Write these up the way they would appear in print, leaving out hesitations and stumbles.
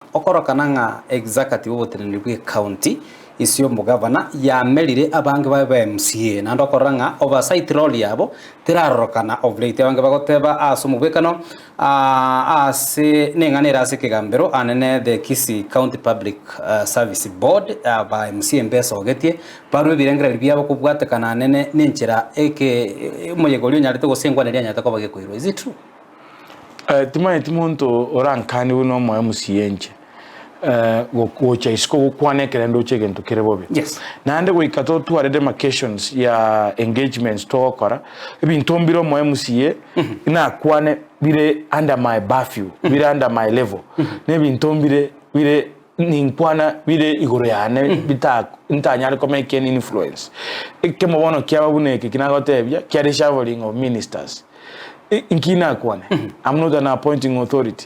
Okorokana ng'a executive oboteneneri bw'ecounty ase omogavana yamerire abange babe ba MCA naende okorora ng'a oversight role yabo terarorokana of late abange bagoteba ase omobwekano ase neng'ana ere ase ekegambero anene the Kisii County Public Service Board aba MCA mbesogetie barwe ebirengererio biabo kobwatekana anene nenchera eke omoyega oria onyarete gose engwana eria yanyarete koba gekoirwa is it true? Timanyeti monto orankanie buna omoe MCA inche, gocha isiko gokwana ekere ndoche egento kere bobe. Yes. Naende goika totware demarcations ya engagements togokora, ebinto mbire omoe MCA nakwane bire under my purview, bire under my level, na ebinto mbire bire ninkwana bire igoro yane bita ntanyare ko make any influence. Ekemo bono kiaba buna eke kinagotebia kia reshuffling of ministers. Inki nakwane? I'm not an appointing authority.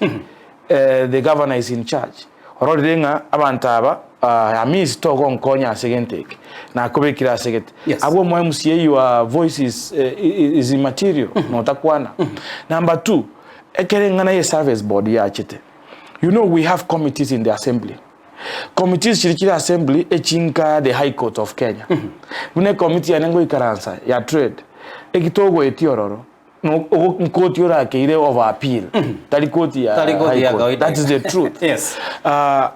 The governor is in charge. Ororire ng'a abanto aba Hamis togonkonya ase egento eke, nakobekire ase gete. Yes. Abwo omo MCA your voice is, is immaterial, notakwana. Number two, ekere eng'ana ye service board yachete, you know we have committees in the assembly. Committees chiria chire assembly echinka the high court of Kenya. Buna ecommittee yane ngoikaransa ya trade, eki togoetia ororo, no ogo nkoti orakeire of appeal, tari koti ya Tari koti high ya court. kawaida. That is the truth. Yes. Ah,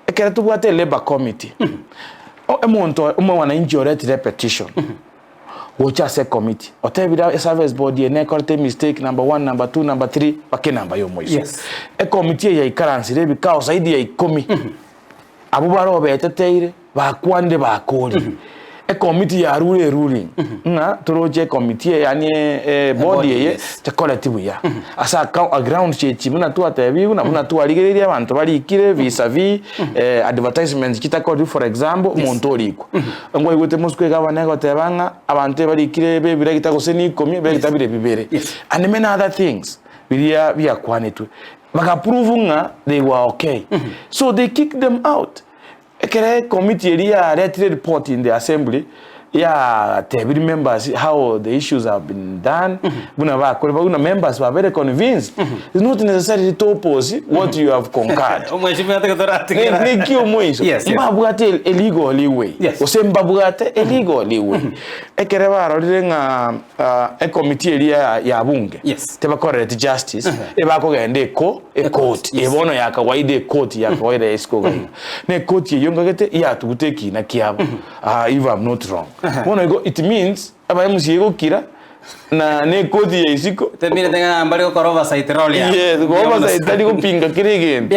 ekero tobwate labour committee, o- omonto omwananchi oretire epetition gocha ase ecommittee, otebire eservice board eye nekorete emistake number one, number two, number three, mpaka enamba ya omoiso. Yes. Ecommittee eye yaikaransire ebikao zaidi ya ikomi, abwo bare obeteteire, bakwanire bakorire. Ecommittee yarure eruling ng'a toroche ecommittee eye yaani eboard Eboard, eye yes. tekoreti buya. Ase aka grounds echi buna twatebigwe na buna twarigereirie abanto barikire vis a vis advertisements chitakorire for example, omonto orikwa. Nkwaigwete mosiko egavana egoteba ng'a abanto ebarikire b'ebiregita gose na ikomi, ebiregita bire bibere. Yes. And many other things biria biakwanetwe. Bagaprove ng'a they were okay. So they kicked them out. Ekero ecommittee eria yaretire report in the assembly, yatebirie members how the issues have been done, buna bakore buna members babere convinced, it's not necessarily to oppose what you have concurred. Omweshimiwa tiga toratigera. Niki omoiso Yes, yes. mbabwate a legal leeway Yes. gose mbabwate a legal leeway ekere barorire ng'a ah, ecommittee eria ya- ya bunge Yes. tebakorereti justice ebakogenda eko ekoti Yes. eye bono ya kawaida ekoti ya kawaida ya isiko iga iga na ekoti eyio nkagete yatugute ekina kiabo ah, if I'm not wrong bono igo it means aba MCA egokira na na ekoti ya isiko Temirete ng'a mbare gokora oversight role yabo. yes oversight tari gopinga kera egento.